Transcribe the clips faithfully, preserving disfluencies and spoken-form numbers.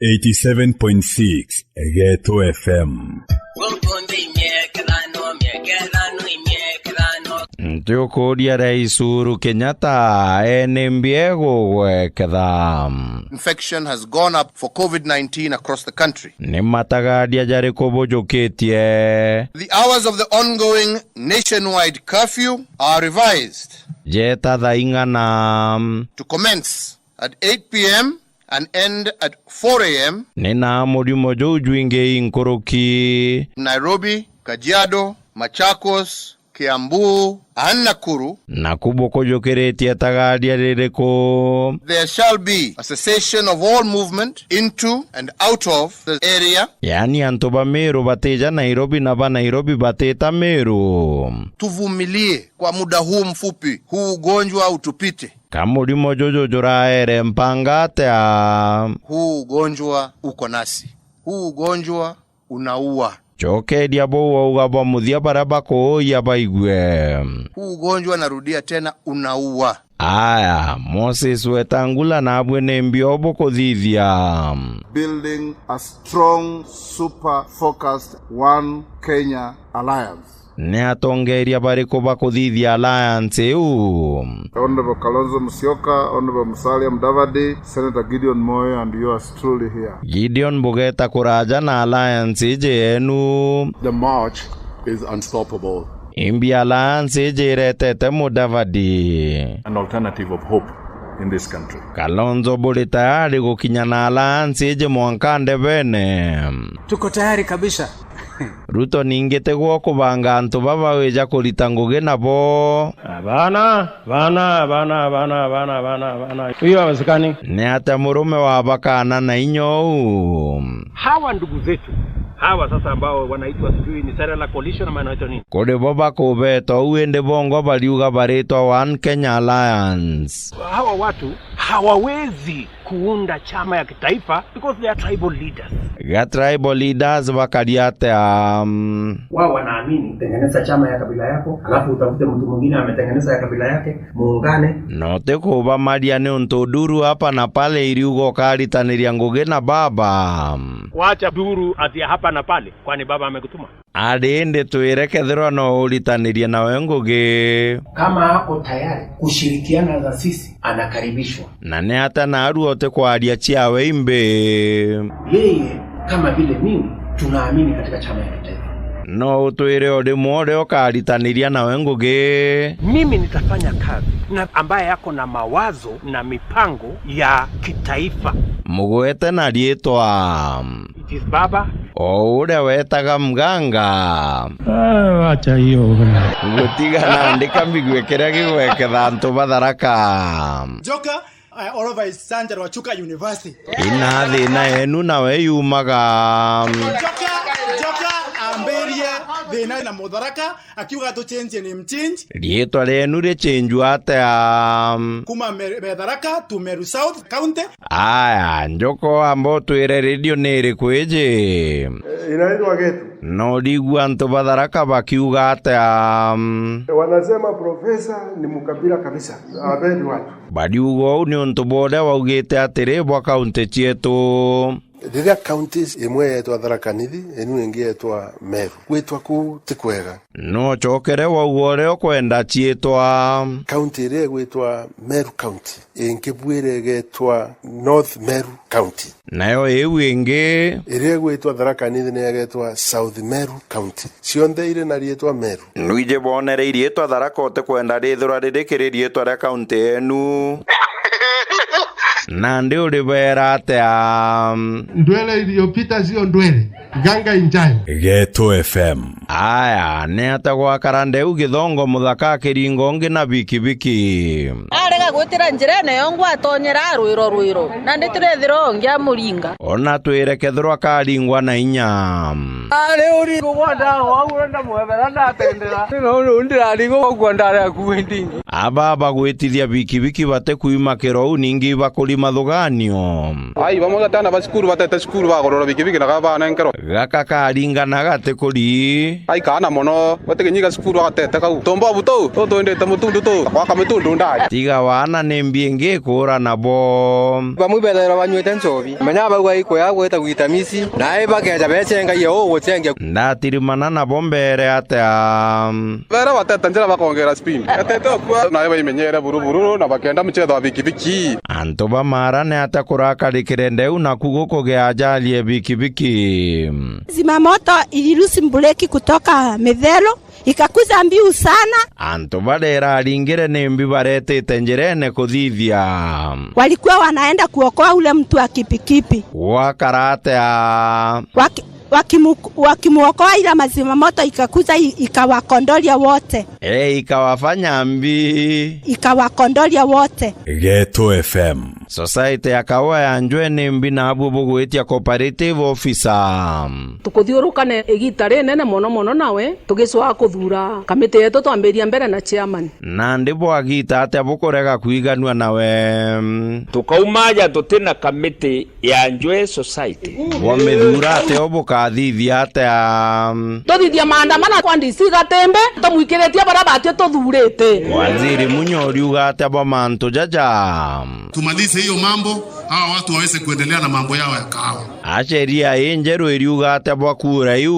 Eighty-seven point six Geto F M. Ntiukuria Rais Uhuru Kenyatta ene mbiegu gweketha. Infection has gone up for covid nineteen across the country. Ni matagaria jariku bujukitie? The hours of the ongoing nationwide curfew are revised. Jeta thaa ing'ana. To commence at eight p m and end at four a m. Ni na murimo juu jwingi inkuruki. Nairobi, Kajiado, Machakos, Kiambu, and Nakuru. Naku bukujukiritie tagaria ririku? There shall be a cessation of all movement into and out of the area. Yaani antu ba Meru batija Nairobi na ba Nairobi batita Meru. Tuvumilie kwa muda huu mfupi, huu ugonjwa utupite. Ka murimo juju juraere mpanga atia? Huu ugonjwa uko nasi. Huu ugonjwa unaua. Cokeria buu wauga bwa muthia baria bakuuia baigue. Huu ugonjwa, narudia tena, unaua. Aya, Moses Wetangula nabwe ni mbio bukuthithia? Building a strong, super focused One Kenya Alliance. Ni atongeria bariku bakuthithia alliance iu? Honorable Kalonzo Musyoka, Honorable Musalia Mudavadi, Senator Gideon Moi, and yours truly here. Gideon, bugeta kuraja na alliance iji yenu. The march is unstoppable. Imbi alliance iji iretete Mudavadi? An alternative of hope in this country. Kalonzo, buri tayari gukinya na alliance iji mwanka ndebene? Tuko tayari kabisa. Ruto ningi tigwe ukubanga antu baba wija kurita ngugi nabo. Bana, bana, bana. Huyo hawezekani. Ni atia murume wa bakana na inya uu? Hawa ndugu zetu, hawa sasa ambao wanaitwa sijui ni Serela Coalition ama wanaitwa nini? Kuri bo bakubeta uu, indi bongwa bariuga baritwa One Kenya Alliance. Hawa watu hawawezi kuunda chama ya kitaifa because they are tribal leaders. Ga tribal leaders bakaria atia? Wao wanaamini, tengeneza chama ya kabila yako, alafu utafute mtu mwingine ametengeneza ya kabila yake, muungane. No ti kubamaria niuntu nduru hapa na pale iriuga ukaritaniria ngugi na baba. Wacha nduru ati ya hapa na pale, kwani baba amekutuma? Ari indi twire kethirwa no uritanirie nawe ngugi. Kama ako tayari kushirikiana na sisi, anakaribishwa. Na ni atia naarua utikwaria ciawe imbi? Yeye, kama vile mimi, tunaamini katika chama ya kitaifa. No utwire o rimwe uria ukaritaniria nawe ngugi. Mimi nitafanya kazi na ambaye ako na mawazo na mipango ya kitaifa. Mugwete na riitwa. It is Baba. O uria wetaga mganga. Ah, wacha hiyo. Gutiga nandi kambigue kiria gigweketha antu ba Tharaka. Njoka, uh, all over his Sanja wa Chuka University. Ina thina yenu nawe yumaga. Njoka, Njoka ambirie thina na Mutharaka, akiuga tuchenjie name change. Riitwa rienu richenjua atia? Kuma Mer-, Metharaka to Meru South County. Aya, Njoka amba utwire radio ni iriku iji? Eh, inaitwa Getu. No urigua antu ba Tharaka bakiuga atia? Wanasema profesa ni mkabila kabisa. Abendi watu. Bariuga uu niuntu bwa uria waugite atiri bwa kaunti cietu. Riria counties imwe yetwa Tharaka Nithi, inu ingi yetwa Meru, gwitwa kuu ti kwega. No ucokere wauga uria ukwenda ciitwa. County iria igwitwa Meru County, ingi bwire igetwa North Meru County. Nayo iu ingi? Iria igwitwa Tharaka Nithi ni igetwa South Meru County. Cionthe iri na riitwa Meru. Nwiji bonere iriitwa Tharaka utikwenda rithirwa riri kiri riitwa ria kaunti yenu? Nandi uribeera atia? Ndwele iliyopita sio ndwele. Ganga injai. Geto F M. Aya, ni atia gwakara ndeu githongo muthaka akiringa ungi na bikibiki? Arega gwitira njirene yongwa atonyera rwiro rwiro, nandi turethira ungi amuringa. Ona twire kethirwa karingwa na inya. Ari uri kugwa ndawa, au urenda mwebera ndatendera. No, no, ndiraringwa gukua ndare aku windingi. Aba bagwitithia bikibiki batikwima kirou ningi bakuri mathuganio. Ai, bamwe gatana ba cukuru batete cukuru bagorora bikibiki na gaba banenkerwa. Gaka karingana gatikuri. Ai, kana mono, batikinyiga cukuru agatete kau. Tomba buto, tutwendete mutundu tu, gwaka mitundu ndai. Tiga wa Ana ni mbi ingi ikuura nabo. Bamwe bethairwa banywite nchobi. Menya bauga ikuya gwita gwita misi, nae bakeja becengagia uu gucengia. Ndatirimana nabo mbere atia? Bera bateta njira bakongera speed. Etete okua, nae baimenyere buru buru na bakenda muchetho wa bikibiki. Antu ba Maara ni atia kurakarikire ndeu naku gukugia ajali e bikibiki? Zimamoto ilirusi mbureki kutoka Mithero, ikakuza mbiu sana. Antu baria iraringire ni mbi baretite njirene kuthithia? Walikuwa wanaenda kuokoa ule mtu wa kipikipi. Gwakara atia? Waki-, wakimu-, wakimwokoa, ila mazimamoto ikakuza i-, ikawakondoria wote. E, ikawafanya mbi. Ikawakondoria wote. Geto F M. Society ya Kaua ya Njwe ni mbi nabu bugwitia cooperative officer? Tukuthiurukane igita rinene mono mono nawe, tugicwaa kuthuura kamiti yetu twambiria mbere na chairman. Nandi bwagita atia bukurega kwiganua nawe? Tukaumaja tuti na kamiti ya Njwe Society. Bwamithuura atia u bukathithia atia? Tuthithia maandamano kwa D C Gatembe, tumwikiritie baria batwi tuthuurite. Waziri Munyo uriuga atia bwa mantu jaja? Tumalize hiyo mambo, hawa watu waweze kuendelea na mambo yao ya kahawa. A, sheria injeru iriuga atia bwa kura iu?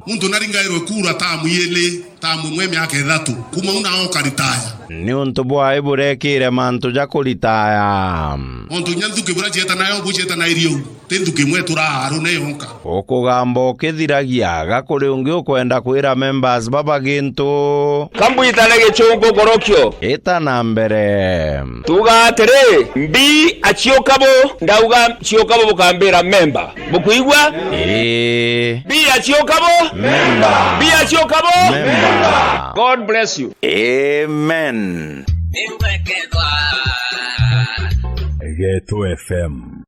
Muntu naringairwe kura tamu ili, tamu imwe miaka ithatu, kuma una oka ritaya. Niuntu bwai burekire mantu ja kuritaya? Ontu inya nthuki bura cietanayo, bu cietanairi uu, ti nthuki imwe turaaru ne yonka. Ukugamba ukithiragia, ga kuri ungi ukwenda kwira members baba gintu? Kambwitane gichungu gorokio. Ita na mbere. Tuga atiri, mbi aciuka bu, ndauga ciuka bu bukambira member. Bukwigua? Ii. Mbi aciuka bu? Member. Mbi aciuka bu? Member. God bless you. Amen. Geto F M.